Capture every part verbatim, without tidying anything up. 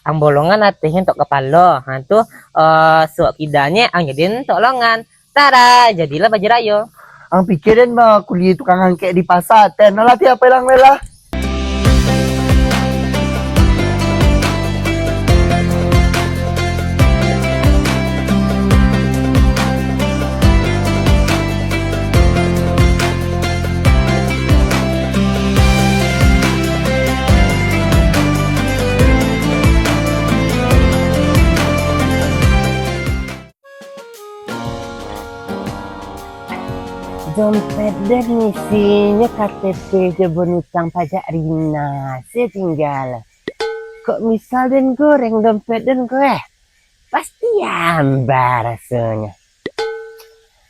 Ang bolongan atehnyo untuak kapalo. Ha, tu, eh, suok kidanye ang jadian untuak longan. Tada, jadilah baju rayo. Ang pikia den bakuliah tukang angkek di pasa, ten lah tiap pelang lela. Dompet den isinyo K T P jo bon utang pajak Rina, se tingga. Kok misal den goreng dompet den ko, eh? Pasti amba rasonyo.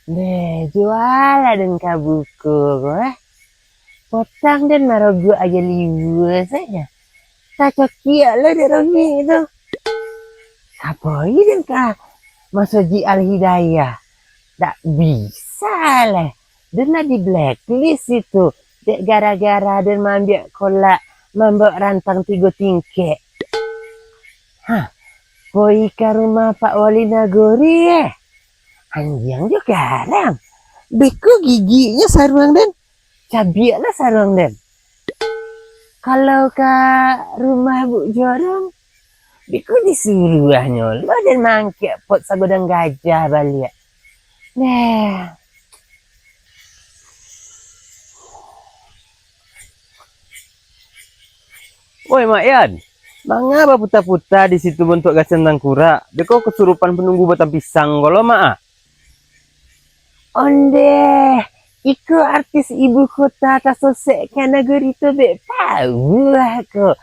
Deh, jualah den ka buko ko, eh. Potang den maroguak aja liua sajo. Tacokiak lo dek Romi tu. Saboi den ka Masajik Al-Hidayah. Dak bisa lah. Den lah di blacklist itu. Dek gara-gara den maambiak kolak, mambawok rantang tigo tingkek. Hah, poi ka rumah Pak Wali Nagori, eh? Anjiang jo garang. Beko giginyo saruang den. Cabiaklah saruang den. Kalau ka rumah Buk Jorong, beko disuruahnyo lo den maangkek pot sagodang gajah baliak. Nah. Oi, Mak Yan, manga baputa-puta di situ bantuak gasan tangkurak? Beko kasurupan panunggu batang pisang ko lo, Mak, ah? Ondeh, iko artis ibu kota tasosek ka nagori tobek pauah ko.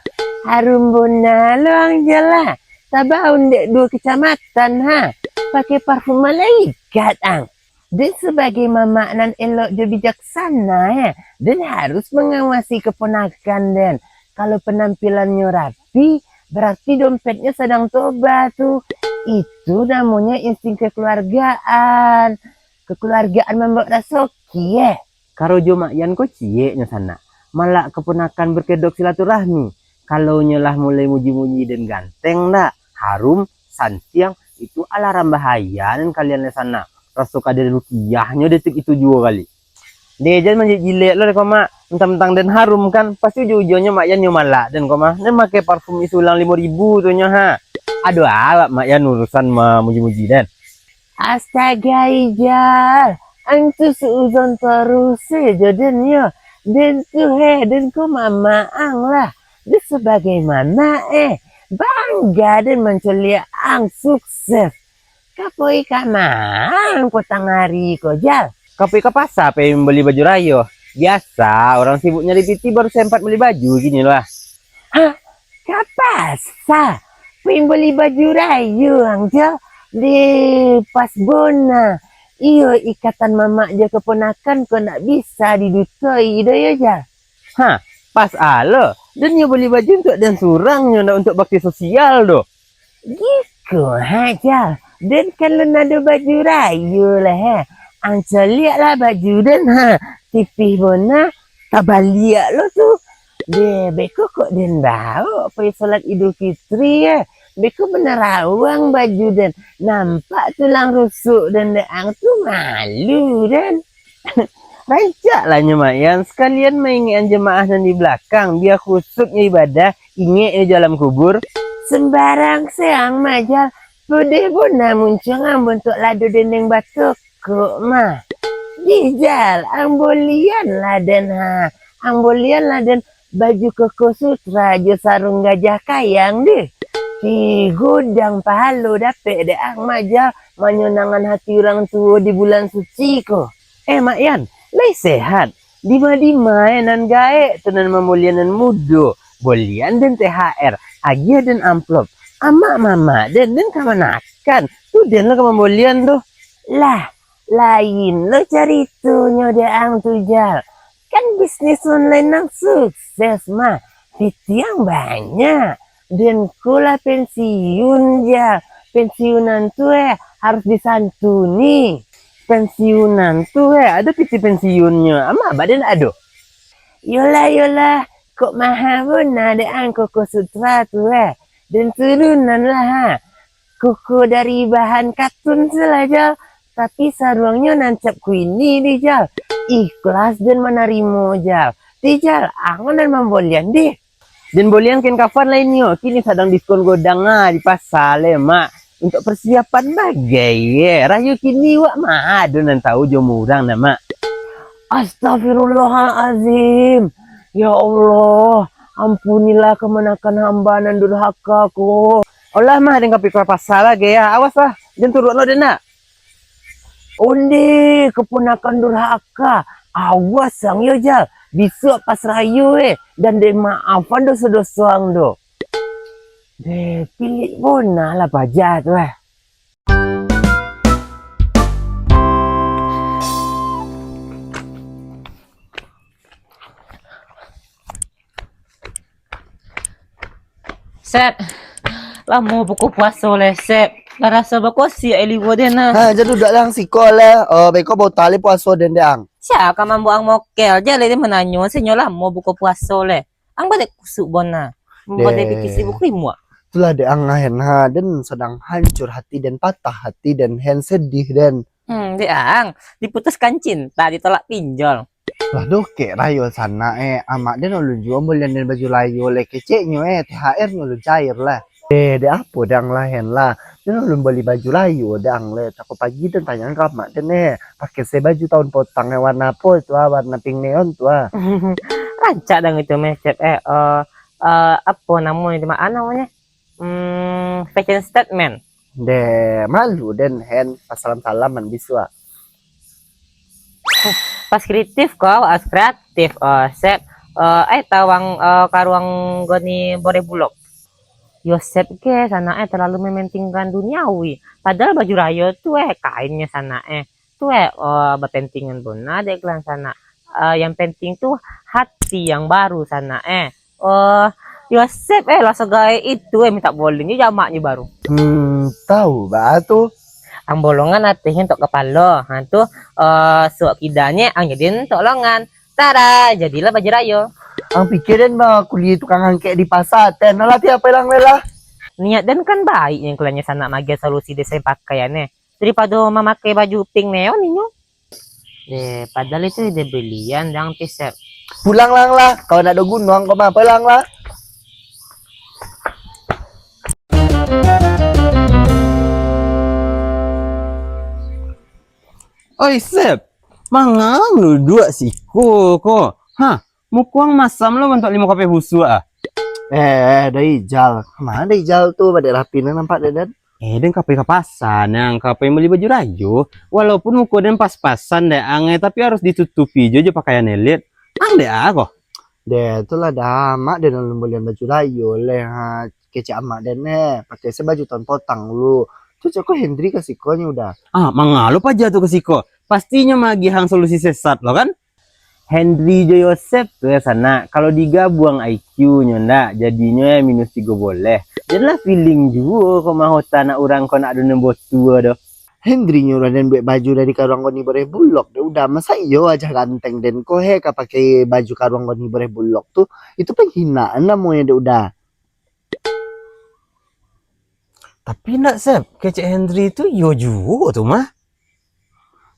Harum bona lo ang jalah. Tabaun dek duo kecamatan, ha. Pakai parfum malaikat ang. Den sabagai mamak nan elok jo bijaksana, eh, den harus mangawasi keponakan den. Kalau penampilannyo rapi, berarti dompetnyo sadang toba tu. Itu namonyo insting kekeluargaan. Kekeluargaan mambawok rasoki, eh. Karojo Mak Yan ko cieknyo sanak. Malak keponakan berkedok silaturahmi. Kalau nyo lah mulai muji-muji den ganteng dak, harum, santiang, itu alarm bahaya nan kalian lai sanak. Raso ka den rukiahnyo detik itu juo kali. Deh, jan manjilek-jilek lo deh ko, Mak. Mentang-mentang den harum kan, pasti ujuang-ujuangnyo Mak Yan nyo malak den ko mah. Den makai parfum isi ulang limo ribu tu nyo, ha. Aduh, awak Mak Yan urusan mamuji-muji den. Astaga, Ijal, ang tu suuzon taruih sajo den yo. Den tu heh, den ko mamak ang lah. Den sabagai mamak eh, bangga den mancaliak ang sukses. Ka poi ka ma ang potang ari ko, Jal? Ka poi ka pasa, poi mambali baju rayo. Biasa, urang sibuk nyari piti, baru sempat mambali baju kini lah. Hah? Ka pasa? Poi mambali baju rayo ang, Jal? Deh, pas bona. Iyo, ikatan mamak jo kaponakan ko ndak bisa didutoi doh yo, Jal. Ha, pas alo. Den nyo bali baju untuak den surang nyo, ndak untuak bakti sosial doh. Giko ha, Jal. Den kan lun ado baju rayo lah, ha. Ang caliak lah baju den, ha. Tipih bona, tabaliak lo tu. Deh, beko kok den bawok poi solat Idul Fitri, ha. Beko menerawang baju den. Nampak tulang rusuk den dek ang tu, malu den. Rancaklah nyo, Mak Yan, sakalian maingekan jamaah nan di balakang, bia khusyuknyo ibadah, ingeknyo jo alam kubur. Sembarang se ang mah, Jal, podeh bona muncuang ang bantuak lado dendeng batokok mah. Dih, Jal, ang bolian lah den ha, ang bolian lah den baju koko sutra jo sarung gajah kayang deh. Tigo dang pahalo dapek dek ang mah, Jal, manyonangan hati urang tuo di bulan suci ko. Eh, Mak Yan, lai sehat? Dima-dima eh nan gaek tu nan mambolian nan mudo. Bolian den T H R, agiah den amplop. Amak mamak den, den kamanakan? Tu den lah ka mambolian tu. Lah, lain lo caritonyo dek ang tu, Jal. Kan bisnis online nan sukses mah. Piti ang banyak. Den ko lah pensiun, Jal. Pensiunan tu eh harus disantuni. Pensiunan tu eh ado piti pensiunnyo. Amak abak den ado? Yolah, yolah. Kok maha bona dek ang koko sutra tu eh. Den turunan lah, ha. Kuku dari bahan katun se lah, Jal. Tapi saruangnyo nan cap kuini deh, Jal. Ikhlas den manarimo, Jal. Deh, Jal, ang nan mambolian deh. Den bolian kain kafan lainnyo, kini sadang diskon godang ah di pasa le, Mak. Untuak persiapan bagai, ye. Rayo kini wak ma ado nan tau jo murang nah, Mak. Astagfirullahalazim. Ya Allah, ampunilah kamanakan hamba nan durhaka ko. Olah mah, den ka pai ka pasa bagai ah. Awas lah, jan turuik lo den nak. Onde, keponakan durhaka. Awas ang yo, Jal. Bisuak pas rayo, eh, dan den maafan doso-doso ang do. Deh, pilik bona lah paja tu, eh. Sep, lamo buko puaso leh, Sep. Lah raso bakosiak ai liwo den nah. Ha, jan duduak dang siko leh. Oh, beko batal puaso den dang. Sia ka mambuang mokel, jan leh mananyo, sinyo lamo buko puaso leh. Ang badek kusuk bona. Badek Deh. Pikir sibuk limuak. Itulah dek ang, Hen, ha, den sadang hancur hati den, patah hati den, Hen, sedih den. Hmm, dek ang, diputuskan cinta, ditolak pinjol. Lah dokek rayo sanak, eh. Amak den ulun juo bolian den baju rayo leh, keceknyo, eh, T H R-nyo ulun cair lah. Eh, dek apo dang lah, Hen lah. Den ulun boli baju rayo dang leh. Tako pagi den tanyo ka amak den, eh. Pakai se baju tahun potang, eh, warna apo tu ah, warna pink neon tu ah. Rancak dang itu meh, Cep, eh. Eh, eh, apo namo ni, mak, ah, namonyo? Hmm, fashion statement. Deh, malu den, Hen, pasalam-salaman bisuak. Pas kreatif kau, as kreatif, eh, Sep. Eh, ai tawang, eh, karuang goni boreh bulok. Yo Sep ke, sanak eh, terlalu mementingkan duniawi. Padahal baju rayo tu eh, kainnyo sanak eh. Tu eh, eh, bapentingan bona dek kalian sanak. Eh, yang penting tu hati yang baru sanak eh. Oh, Yosep eh, lah sagae itu eh, mintak boleh ni jamaknyo baru. Hmm, tahu bah tu. Ang bolongan ateh entok kapalo. Ha tu, eh, suok kidanye ang jadi entok longan. Tara, jadilah baju rayo. Ang pikir den mah kuli tukang angkek di pasa, ten lah tiap pelang lah. Niat den kan baik, yang kelanya sanak magiah solusi desain pakaian eh. Daripado mamakai baju pink neon inyo. Eh, padahal itu ide brilian, dang, Sep. Pulang lang lah, kalau nak do gunung kau mah, pulang lah. Oi, Sep, manga duduak siko ko? Ha, muko ang masam lo bantuak limo kapeh busuak ah. Eh, eh, Dai Jal, kama Dai Jal tu, badek rapi nan nampak dek den. Eh, den ka pai ka pasa, nang ka pai mambali baju rayo. Walaupun muko den pas-pasan dek ang, eh, tapi harus ditutupi jo, jo pakaian elit. Ang dek a ko? Deh, tu lah dah, amak den alun bolian baju rayo leh, ha, kecek amak den, eh, pakai se baju tahun potang lu. Tu cako Hendri ka siko nyo udah. Ah, manga lo paja tu ka siko? Pastinyo magiah ang solusi sesat lo kan? Hendri jo Yosep tu eh sanak, kalau digabuang I Q-nyo ndak, jadinyo eh minus tigo boleh. Janlah feeling juo ko mahota anak urang ko nak ado nan botua doh. Hendri nyuruah den buek baju dari karuang goni boreh bulok deh, udah masa iyo wajah ganteng den ko he ka pakai baju karuang goni boreh bulok tu, itu penghinaan namonyo deh udah. Tapi ndak Sep, kecek Hendri tu iyo juo tu mah.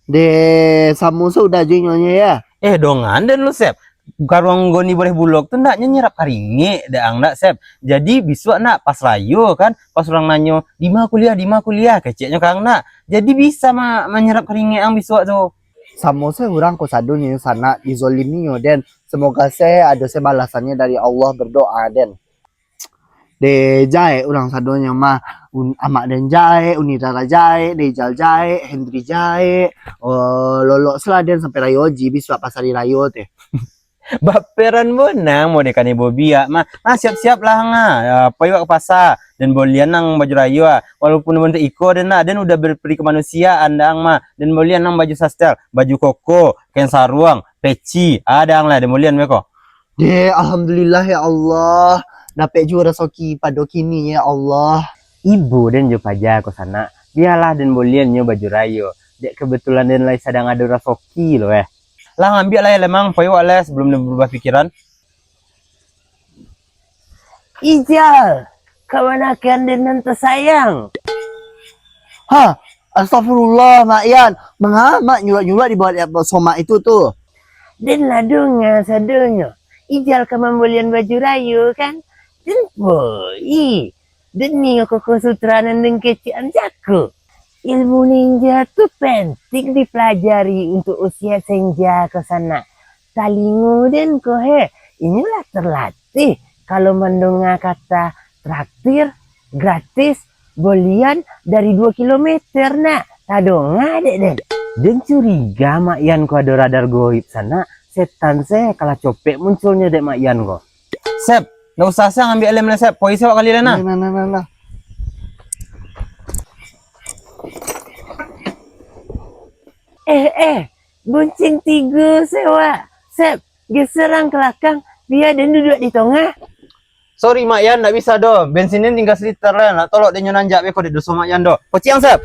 Deh, samo se udah jo inyo nyo ya. Eh, dongan den lu, Sep. Karuang goni boreh bulok tu ndaknyo nyerap karingek dek ang ndak, Sep. Jadi, bisuak nak pas rayo kan, pas urang nanyo, "Dima kuliah, dima kuliah?" keceknyo ka ang nak. Jadi, bisa ma-, manyerap karingek ang bisuak tu. Samo se urang ko sadonyo sanak dizolimi nyo den. Semoga se ado se balasannyo dari Allah, berdoa den. Deh, jaek urang sadonyo mah. Un-, amak den jaek, Uni Dara jaek, Dejal jaek, Hendri jaek. Oh, lolok se lah den sampai rayo haji, bisuak pas ari rayo teh. Baperan bonang mode kanai bobiak mah. Ah, siap-siap lah ang ah. Ya, pai wak ka pasa. Den bolian ang baju rayo ah. Walaupun bantuak iko den lah, den udah berperi kemanusiaan dah ang mah. Den bolian ang baju sastel, baju koko, kain saruang, peci. Ah, dah ang lah, den bolian beko. Deh, alhamdulillah ya Allah, dapek juo rasoki pado kini ya Allah. Ibo den jo paja ko sanak, bialah den bolian nyo baju rayo, dek kebetulan den lai sadang ado rasoki lo eh. Lah, ambiak lah ya lemang, pai wak lah sebelum den berubah pikiran. Ijal, Kamanakan den nan tasayang? Ha, astagfirullah, Mak Yan. Manga Mak nyulak-nyulak di bawah somak itu tu? Den lah donga sadonyo. Ijal ka mambolian baju rayo kan? Den poi. Den nio koko sutra nan den kecekan jaku. Ilmu ninja tu penting dipelajari untuk usia senja ko sanak. Talingo den ko he, inyo lah terlatih kalau mandonga kata traktir, gratis, bolian dari duo kilometer nak. Tadonga dek den? Den curiga Mak Yan ko ado radar goib sanak. Setan se kalah copek munculnyo dek Mak Yan ko. Sep, ndak usah se ngambiak lem lai, Sep. Poi se wak kali lai nah. Nah, nah, nah, nah. Eh, eh, bonceng tigo se wak. Sep, geser ang ka lakang, bia den duduak di tongah. Sorry, Mak Yan, ndak bisa doh. Bensin den tingga saliter lai, nak tolok den nyo nanjak beko dek doso Mak Yan doh. Pocik ang, Sep.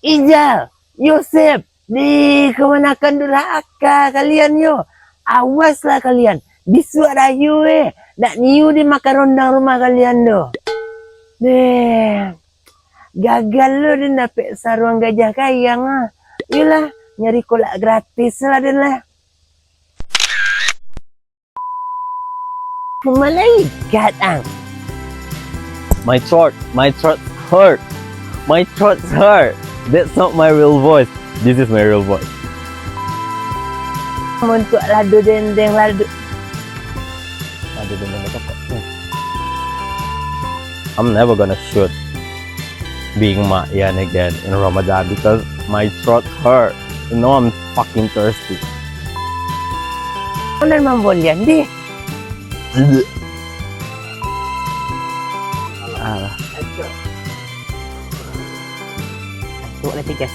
Ijal, Yosep, di kamanakan durhaka kalian yo. Awaslah kalian, bisuak rayo eh, dak niu dimakan rondang rumah kalian doh. Deh, gagal lo den dapek saruang gajah kayang ah. Iyolah, nyari kolak gratis lah den lah. Malaikat ang. My throat, my throat hurt. My throat hurt. That's not my real voice. This is my real voice. Montuak lado dendeng lado. Lado dendeng batokok. I'm never gonna shoot being Mak Yan again in Ramadan because my throat hurt. You know I'm fucking thirsty. Nan mambolian deh. Alah. Tuak lah tigas.